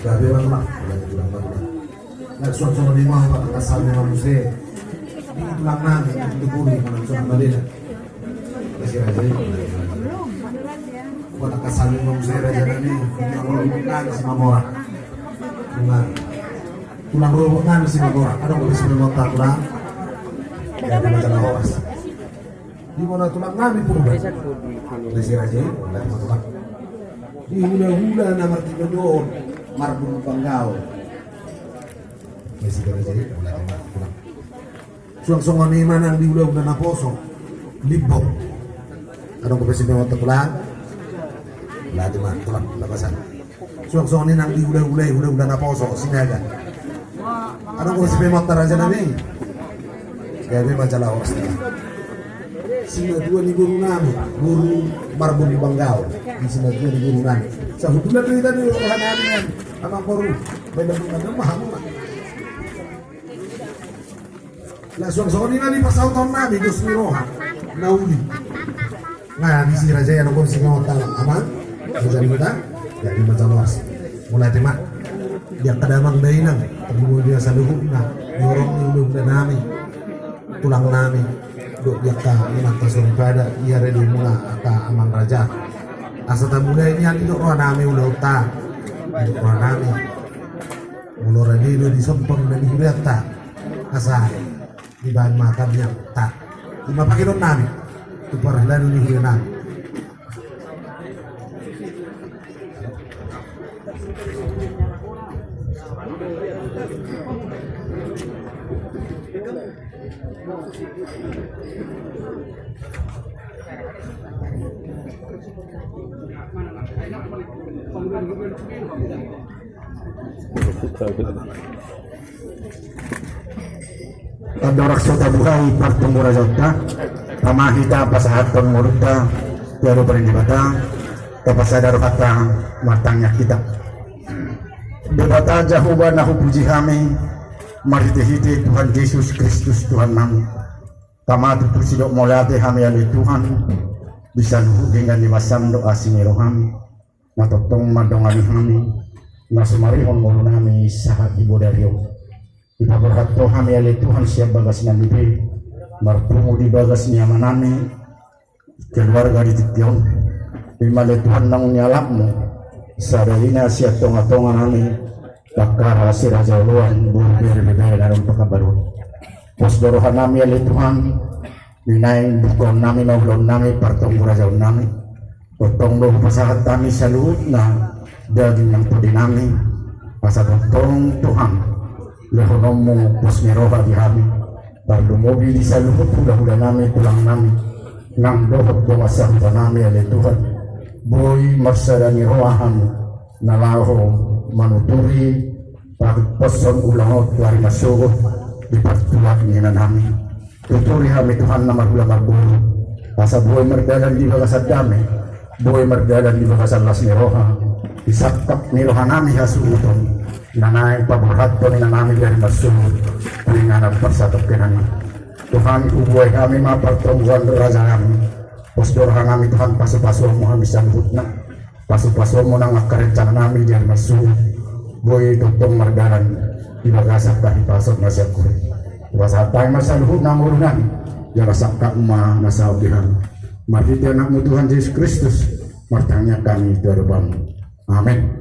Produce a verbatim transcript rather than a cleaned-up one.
Gabe ma tulang, gabe tulang, gabe tulang. Laos suang songon i ma, Pak, angka sami ma muse. Di tulang nami, di Tubuli, mana suang madena. Di si raja i. Buat angka sami ma muse raja nami, tulang rorobot nami Simanggora. Tulang, tulang rorobot nami Simanggora. Adong dope sipaimon ta tulang. Gabe ma jala horas. Di mana tulang nami Purba. Di si raja i, gabe ma tulang. Di hulahula na martinodohon Marbun Panggaol. Di si raja i, gabe ma tulang. Suang songon i ma nang di hulahula naposo Limbong. Adong dope sipaimon ta tulang. Gabe ma tulang, lapasan. Suang songon i nang di hulahula i, hulahula naposo Sinaga. Adong dope sipaimon ta raja nami. Gabe ma jala horas. Simatua ni boru nami, boru Marbun Panggaol. Di simatua ni boru nami. Sahutulan do hita di roha nami nian. Amang boru. Baen ma hamu ma. Laos suang songon i ma di pasahaton nami dos ni roha na uli. Nah, di si raja i adong dope sipaimon ta amang. Raja ni huta. Gabe ma jala horas. Mauliate ma. Di angka damang dainang. Tarlumobi ma saluhutna. Di horong ni hulahula nami. Tulang nami. Dohot di angka inanta soripada. Di haradeon muna angka amang raja. Asa tamulai nian didok roha nami ulaonta. Didok roha nami. Molo rade do disompang na di hurianta. Asa dibaen ma hata ni amanta. I ma pangidoan nami tu parhalado ni huria nami. Andorang so tabuhai partonggo rajaonta, tama hita pasahathon ngolunta tu adopan ni Debata, tapasada rohanta martangiang hita. Debata Jahowa na hupuji hami, marhitehite Tuhan Jesus Kristus Tuhannami. Tama tutu sidok mauliate hami ale Tuhan, di saluhut denggan ni basam dohot asi ni roham. Na tongtong mandongani hami, na sumarihon ngolunami sahat di bodari on. Dipaborhat Ho hami ale Tuhan sian bagasnami be, marpungu di bagas ni amanami, keluarga di tingki on. I ma ale Tuhan naung nialapmu, sada ina sian tongatonganami, Bakkara si Raja Oloan, boru, bere, bebere na dong Pekanbaru. Pos do rohanami ale Tuhan, di naeng bukaonnami ma ulaonnami partonggo rajaonnami. Tongtong do hupasahat hami saluhutna daging nang tondinami. Asa tongtong Tuhan, lehononmu pos ni roha di hami. Tarlumobi di saluhut hulahulanami, tulangnami, nang dohot dongan sahutanami ale Tuhan. Boi marsada ni roha hami na laho manuturi pahompuhon ulaon tu ari na sogot di partulak ni inanami. Tuturi hami Tuhan na marhula marboru, asa boi mardalan di bagasan dame, boi mardalan di bagasan las ni roha, di sangkap ni rohanami hasuhuton, na naeng paborhathon inanami di ari na sogot tu inganan parsatongkinan i. Tuhan, hubuhai hami ma partonggoan rajanami. Pos do rohanami Tuhan, pasupasuonmu hami saluhutna. Pasupasuonmu nang angka rencananami di ari na sogot. Boi tongtong mardalan di bagasan hahipason na sian Ho i. Hupasahat hami ma saluhutna ngolunami, jala sangkapmu ma na saut di hami. Marhite Anakmu Tuhan Jesus Kristus martangiang hami tu adopanmu. Amen.